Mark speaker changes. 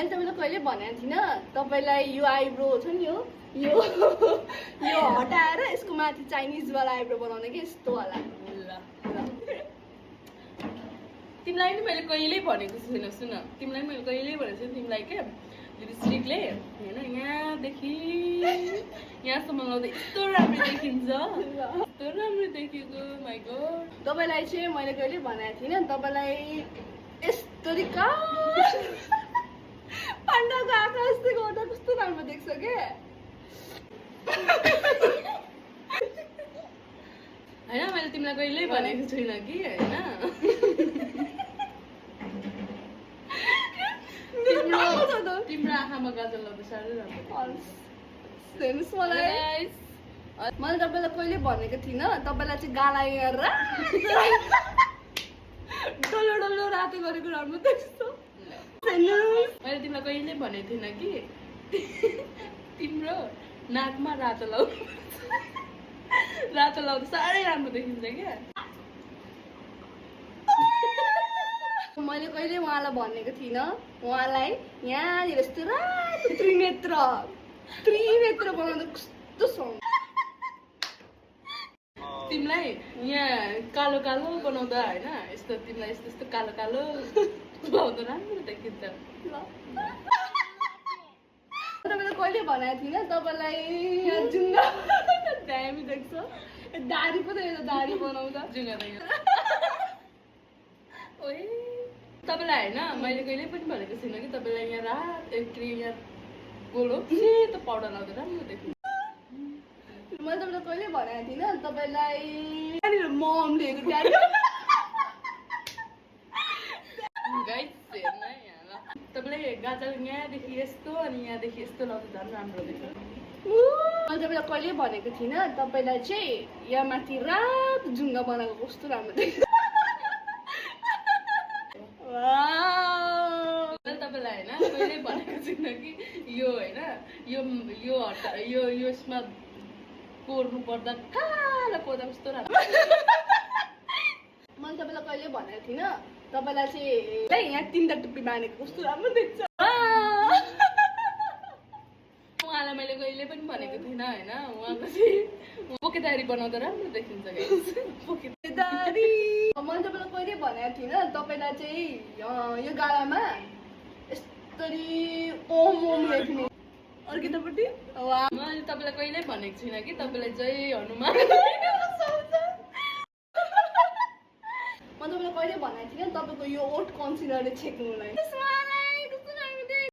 Speaker 1: मैले तपाईँलाई कहिले भनेको थिइनँ तपाईँलाई यो आइब्रो छ नि यो हटाएर यसको माथि चाइनिजवाला आइब्रो बनाउने कि यस्तो वाला।
Speaker 2: तिमीलाई नि मैले कहिल्यै भनेको छैन। सुन, तिमीलाई मैले कहिल्यै भनेको छैन तिमीलाई के लिपस्टिकले होइन यहाँदेखि यहाँसम्म लाउँदा यस्तो राम्रो देखिन्छ, यस्तो राम्रो देखिएको। माइ गॉड,
Speaker 1: तपाईँलाई चाहिँ मैले कहिले भनेको थिइनँ तपाईँलाई यस्तरी पाण्डाको आँखा जस्तै गर्दा कस्तो राम्रो देख्छ के
Speaker 2: होइन। मैले तिमीलाई कहिल्यै भनेको छुइनँ कि होइन। तिम्रो आँखामा गाजल लाउँदा साह्रै राम्रो।
Speaker 1: हेर्नुहोस् मलाई, मैले तपाईँलाई कहिले भनेको थिइनँ तपाईँलाई चाहिँ गाला यहाँ डल्लो डल्लो रातो गरेको राम्रो देख्छ।
Speaker 2: मैले तिमीलाई कहिल्यै भनेको थिइनँ कि तिम्रो नाकमा रातो लाउँदा साह्रै राम्रो देखिन्छ क्या।
Speaker 1: मैले कहिले उहाँलाई भनेको थिइनँ उहाँलाई यहाँनिर यस्तो रातो त्रिनेत्र बनाउँदा कस्तो सुहाउँछ।
Speaker 2: तिमीलाई यहाँ कालो कालो बनाउँदा होइन यस्तो तिमीलाई यस्तो यस्तो कालो कालो लाउँदा राम्रो देखिन्छ।
Speaker 1: तपाईँलाई कहिले भनेको थिइनँ तपाईँलाई जुङ्गा दामी देख्छ। दारी पो त दारी बनाउँदा
Speaker 2: जुङ्गा तपाईँलाई होइन मैले कहिले पनि भनेको छुइनँ कि तपाईँलाई यहाँ रात यहाँ गोलो सेतो पाउडर लाउँदा राम्रो देखिन्छ।
Speaker 1: मैले तपाईँलाई कहिले भनेको थिइनँ तपाईँलाई यहाँनिर मम लिएको
Speaker 2: गाइस हेर्न यहाँ ल, तपाईँलाई गाजल यहाँदेखि यस्तो अनि यहाँदेखि यस्तो लाउँदा झन् राम्रो देख्छ।
Speaker 1: मैले तपाईँलाई कहिले भनेको थिइनँ तपाईँलाई चाहिँ यहाँ माथि रात जुङ्गा बनाएको कस्तो राम्रो देख्छ।
Speaker 2: मैले तपाईँलाई होइन कहिले भनेको छुइनँ कि यो होइन यो यसमा कोर्नु पर्दा कालो कोर्दा कस्तो राम्रो।
Speaker 1: मैले तपाईँलाई कहिले भनेको थिइनँ तपाईँलाई चाहिँ यहाँ 3टा टुप्पी बाँधेको कस्तो राम्रो देख्छ।
Speaker 2: उहाँलाई मैले कहिले पनि भनेको थिइनँ होइन। उहाँको चाहिँ पोकेदारी बनाउँदा राम्रो देखिन्छ
Speaker 1: पोकेदारी। मैले तपाईँलाई कहिले भनेको थिइनँ तपाईँलाई चाहिँ यो गालामा यस्तरी ओम ओम लेख्ने अर्केतापट्टि।
Speaker 2: मैले तपाईँलाई कहिले भनेको छुइनँ कि तपाईँलाई जय हनुमान।
Speaker 1: म तपाईँलाई कहिले भनेको थिइनँ तपाईँको यो ओठ कन्सिलरले छेक्नुलाई।